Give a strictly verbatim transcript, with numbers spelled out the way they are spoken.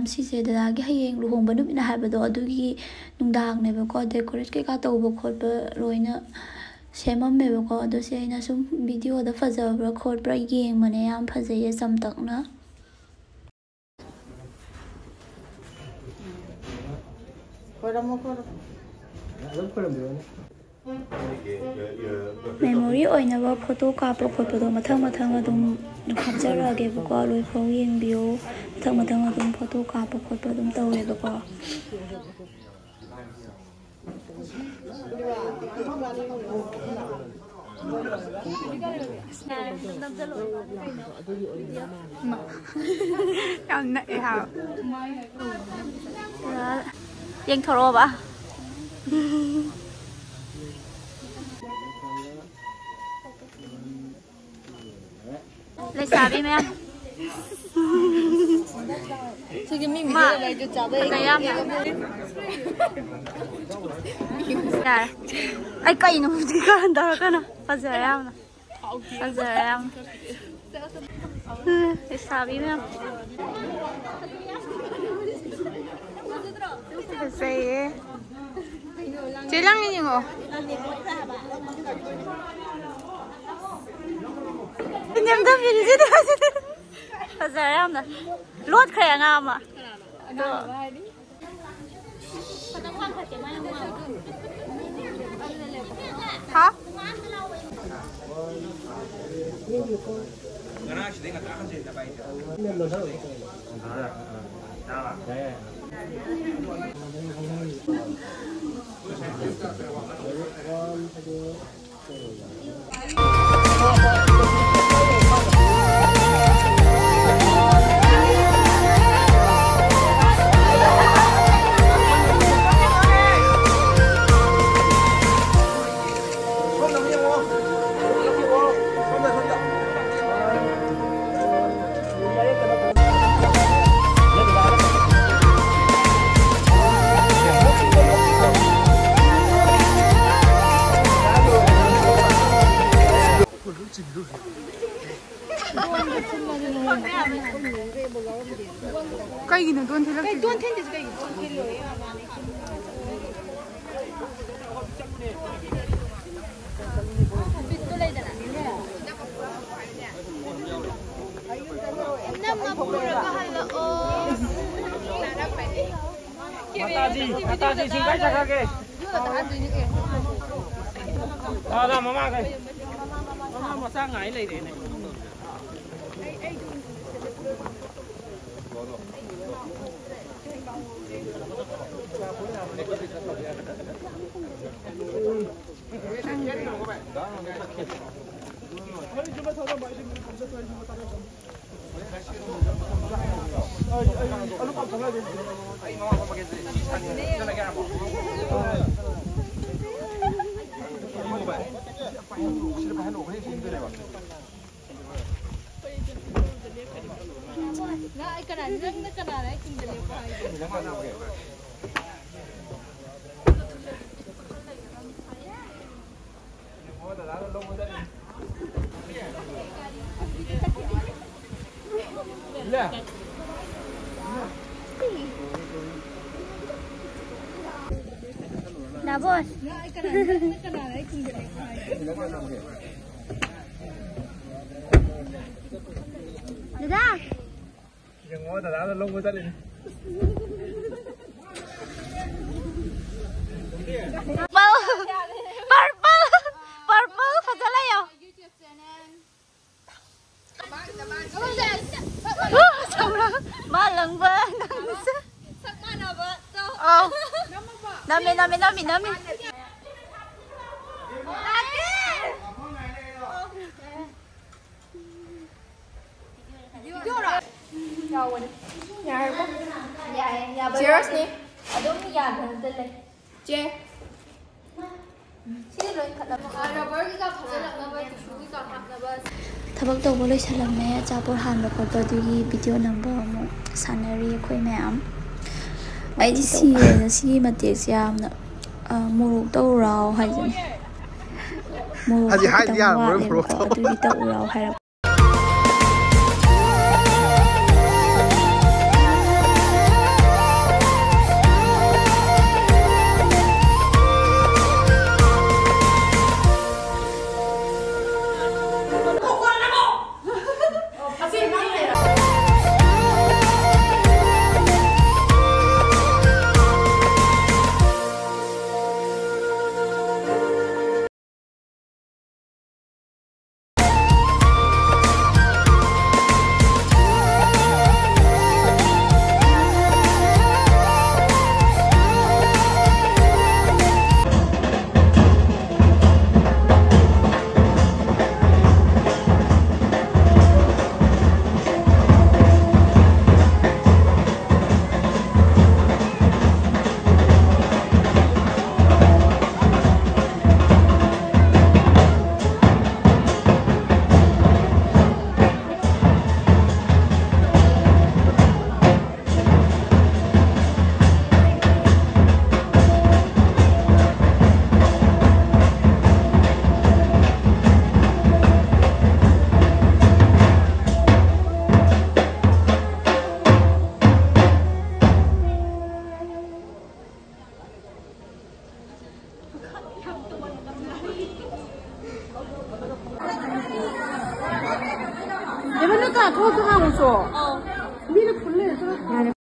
ꯁꯤꯁꯦ ꯗꯗꯥꯒꯤ ꯍꯌꯦꯡ ꯂꯨꯍꯣꯡꯕ ꯅꯨꯃꯤꯠꯅ ꯍꯥꯏꯕꯗꯣ, ꯑꯗꯨꯒꯤ ꯅꯨꯡꯗꯥꯡꯅꯦꯕꯀꯣ꯫ ꯗꯦꯀꯣꯔꯦꯠ ꯀꯩꯀꯥ ꯇꯧꯕ ꯈꯣꯠꯄ ꯂꯣꯏꯅ ꯁꯦꯝꯃꯝꯃꯦꯕꯀꯣ꯫ ꯑꯗꯣ ꯁꯤ ꯑꯩꯅ ꯁꯨꯝ ꯚꯤꯗꯤꯑꯣꯗ ꯐꯖꯕ꯭ꯔꯥ ꯈꯣꯠꯄ꯭ꯔꯥ ꯌꯦꯡꯕꯅꯦ꯫ ꯌꯥꯝ ꯐꯖꯩꯌꯦ, ꯆꯝꯇꯛꯅ꯫ ꯈꯣꯏꯔꯝꯃꯣ, ꯈꯣꯏꯔꯝꯃꯣ꯫ ꯑꯗꯨꯝ ꯈꯣꯏꯔꯝꯕꯤꯔꯣꯅꯦ꯫ ꯃꯦꯃꯣꯔꯤ ꯑꯣꯏꯅꯕ ꯐꯣꯇꯣ ꯀꯥꯞꯄ ꯈꯣꯠꯄꯗꯣ ꯃꯊꯪ ꯃꯊꯪ ꯑꯗꯨꯝ ꯍꯥꯞꯆꯔꯛꯑꯒꯦꯕꯀꯣ꯫ ꯂꯣꯏꯐꯥꯎ ꯌꯦꯡꯕꯤꯌꯨ꯫ ꯃꯊꯪ ꯃꯊꯪ ꯑꯗꯨꯝ ꯐꯣꯇꯣ ꯀꯥꯞꯄ ꯈꯣꯠꯄ ꯑꯗꯨꯝ ꯇꯧꯋꯦꯕꯀꯣ꯫ ꯌꯥꯝ ꯅꯛꯑꯦ ꯍꯥꯏꯕ꯫ ꯌꯦꯡꯊꯣꯔꯛꯑꯣꯕ꯫ ꯂꯩꯁꯥꯕꯤ ꯃꯌꯥꯝ꯫ ꯁꯤꯒꯤ ꯃꯤ ꯃꯥ ꯃꯤꯖꯦꯜ ꯂꯩꯗꯨ ꯆꯥꯕ ꯐꯖꯩ ꯌꯥꯝꯅ꯫ ꯌꯥꯔꯦ꯫ ꯑꯩ ꯀꯩꯅꯣ ꯍꯧꯖꯤꯛ ꯀꯥꯟ ꯇꯧꯔꯛꯀꯅꯣ꯫ ꯐꯖꯔꯦ ꯌꯥꯝꯅ꯫ ꯐꯖꯔꯦ ꯌꯥꯝꯅ꯫ ꯎꯝ, ꯂꯩꯁꯥꯕꯤ ꯃꯌꯥꯝ꯫ ꯐꯖꯩꯌꯦ꯫ ꯆꯦ, ꯂꯪ ꯌꯦꯡꯉꯣ꯫ ꯅꯦꯝꯊꯕꯤꯔꯤꯁꯤꯗꯤ꯫ ꯐꯖꯔꯦ ꯌꯥꯝꯅ꯫ ꯂꯣꯠꯈ꯭ꯔꯦ ꯑꯉꯥꯡ ꯑꯃ꯫ ꯑꯗꯣ ꯍꯥ? ꯀꯩꯒꯤꯅꯣ ꯗꯣꯟ ꯊꯤꯜꯂꯛꯇ꯭ꯔꯤꯁꯦ? ꯀꯩ ꯗꯣꯟ ꯊꯤꯟꯗ꯭ꯔꯤꯁꯦ ꯀꯩꯒꯤꯅꯣ? ꯕꯤꯠꯇꯣ ꯂꯩꯗꯅ꯫ ꯅꯝꯃ ꯄꯨꯔꯒ ꯍꯜꯂꯛꯑꯣ꯫ ꯃꯇꯥꯖꯤ, ꯃꯇꯥꯖꯤ ꯁꯤꯡꯒꯥꯏ ꯆꯠꯈ꯭ꯔꯒꯦ꯫ ꯂꯥꯛꯑꯣ, ꯂꯥꯛꯑꯣ, ꯃꯃꯥꯈꯩ꯫ ꯃꯃꯥ ꯃꯆꯥ ꯉꯥꯏ ꯂꯩꯔꯦꯅꯦ꯫ ꯅꯪ ꯑꯩ ꯀꯅꯥ, ꯅꯪꯅ ꯀꯅꯥꯅ ꯑꯩ ꯇꯨꯡꯗ ꯂꯦꯞꯄꯣ ꯍꯥꯏꯒꯦ? ꯅꯥꯕꯣꯁ꯫ ꯅꯪ ꯑꯩ ꯀꯅꯥ, ꯅꯪꯅ ꯀꯅꯥꯅ ꯑꯩ ꯇꯨꯡꯗ ꯂꯦꯞꯄꯣ ꯍꯥꯏꯒꯦ? ꯗꯗꯥ꯫ ꯌꯦꯡꯉꯣ, ꯗꯗꯥꯅ ꯂꯧꯕ ꯆꯠꯂꯤꯅꯦ꯫ Purple, purple, purple ꯐꯖ ꯂꯩꯌꯣ꯫ ꯃꯥ ꯂꯪꯕ ꯅꯪꯁꯦ꯫ ꯑꯧ꯫ ꯅꯝꯃꯦ, ꯅꯝꯃꯦ, ꯅꯝꯃꯦ, ꯅꯝꯃꯦ꯫ ꯌꯥꯎꯕꯅꯦ꯫ ꯌꯥꯔꯕꯣ? ꯌꯥꯏ, ꯌꯥꯕ Cheers ꯅꯤ꯫ ꯑꯗꯨꯝ ꯌꯥꯗꯅꯇ ꯂꯩ꯫ ꯆꯦ꯫ ꯁꯤꯗꯤ ꯂꯣꯏ ꯈꯠꯂꯕ꯫ ꯔꯕꯔꯒꯤꯒ ꯐꯖꯅꯕ, ꯇꯤꯁꯨꯒꯤꯒ ꯍꯥꯞꯅꯕ꯫ ꯊꯕꯛ ꯇꯧꯕ ꯂꯣꯏꯁꯜꯂꯝꯃꯦ꯫ ꯑꯆꯥꯄꯣꯠ ꯍꯥꯟꯕ ꯈꯣꯠꯄ ꯑꯗꯨꯒꯤ ꯚꯤꯗꯤꯑꯣ ꯅꯝꯕ ꯑꯃꯨꯛ ꯁꯥꯟꯅꯔꯤ ꯑꯩꯈꯣꯏ ꯃꯌꯥꯝ꯫ ꯑꯩꯗꯤ ꯁꯤꯔꯦꯗ ꯁꯤꯒꯤ ꯃꯇꯦꯛꯁꯦ ꯌꯥꯝꯅ, ꯑ, ꯃꯣꯔꯣꯛ ꯇꯧꯔꯥꯎ ꯍꯥꯏꯁꯤꯅꯦ꯫ ꯃꯣꯔꯣꯛꯇꯣ ꯍꯧꯖꯤꯛ ꯍꯥꯏꯗꯤ ꯈꯤꯇꯪ ꯌꯥꯔꯝꯃꯔꯣꯏ ꯋꯥꯠꯂꯦꯕꯀꯣ, ꯃꯣꯔꯣꯛꯇꯣ꯫ ꯑꯗꯨꯒꯤ ꯇꯧꯔꯥꯎ ꯍꯥꯏꯔꯛꯄ꯫ ꯊꯣꯛꯇꯅ ꯑꯃꯨꯛꯁꯨ꯫ ꯃꯤꯅ ꯐꯨꯜ ꯂꯩꯔꯦ, ꯆꯠꯂꯣ꯫